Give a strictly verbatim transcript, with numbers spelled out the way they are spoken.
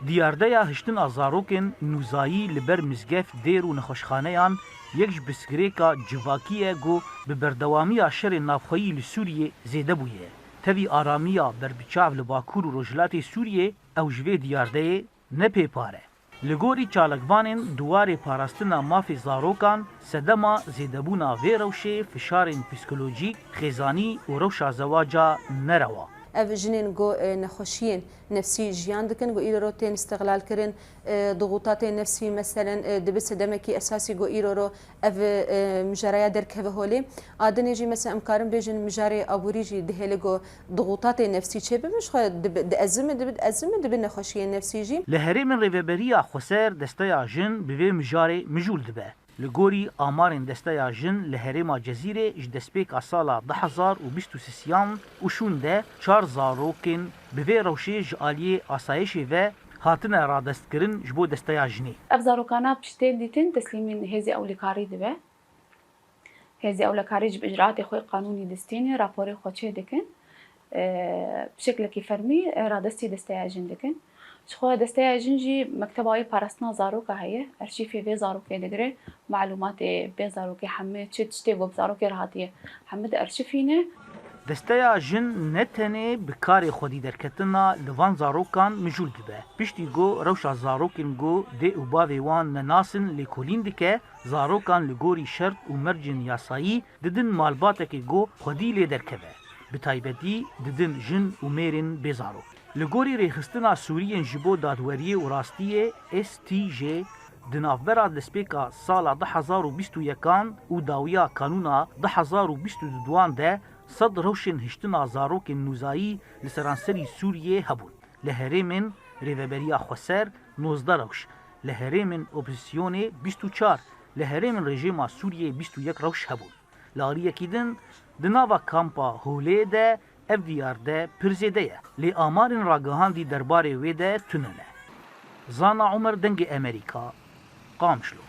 Diyardeya hiştina zarokên nûzayî li ber mizgeft, dêr û nexweşxaneyan yek ji pirsgirêka civakî ye ku bi berdewamiya şerên navxweyî li Sûriyê zêde bûye. Tevî aramiya berbiçav li Bakur û Rojhilatê Sûriyê ew ji vê diyardeyê ne pêpar e. Li gorî çalakvanên di warê parastina mafê zarokan, sedema zêdebûna vê rewşê fişarên psîkolojîk, xêzanî û rewşa zewaca nerewa. Ev jinên ku, e, nexweşiyên nefsî jiyan dikin, ku îro tên îstixlal kirin, e, dixûtatên nefsî, meselen, e, dibe sedemekî esasî ku îro ro ev, e, mijaraya derkeve holê. A dinê jî, mesela, em karin bêjin mijarê aborî jî dihêle ku dixûtatê nefsî çêbibin, ji xwe dibe, diezime, dibe, diezime, dibe nexweşiyên nefsî jî. Li herêmên Rêveberiya Xweser desteya jin bi vê mijarê mijûl dibe. Li gorî amarên Desteya Jin li herêma Cezîrê ji destpêka sala du hezar û bîst û sêyan û şûn de çar zarokên bi vê rewşê ji aliyê asayişê ve hatine radestkirin ji bo Desteya Jinê. Ev zarokana piştên dîtin teslîmîn hêzê ewlekarî dibe. Hêzê ewlekarî ji bi icraatê xwe qanûnî distîne, raporê xwe çê dikin. E, bi şeklekî fermî, e, radestî Desteya Jin dikin. Ji xwe Desteya Jin jî mekteba wê parastina zaroka heye, erşîfê vê zarokê digire, malûmatê vê zarokê hemî, çi tiştê ku bi zarokê re hatiye, hemî diarşifîne. Desteya Jin ne tenê bi karê xwedî derketina li van zarokan mijûl dibe. Piştî ku rewşa zarokên ku dê û bavê wan nenas in lêkolîn dike, zarokan li gorî şert û mercên yasayî didin malbatekê ku xwedî lê derkeve. Bi taybetî didin jin û mêrên bêzarok. Li gorî Rêxistina Sûriyên ji bo Dadweriyê û Rastiyê, S T J, di navbera destpêka sala du hezar û bîst û yekan û dawiya kanûna du hezar û bîst û duan de sed rewşên hiştina zarokên nûzayî li seranserî Sûriyê hebûn. Li herêmên Rêveberiya Xweser nozdeh rewş, li herêmên opozîsyonê bîst û çar, li herêmên rejîma Sûriyê bîst û yek rewş hebûn. Li aliyekî din, di nava kampa Holê de ev diyarde pir zêde ye, lê amarên ragihandî derbarê wê de tune ne. Zana Omer, Dengê Emerîka, Qamişlo.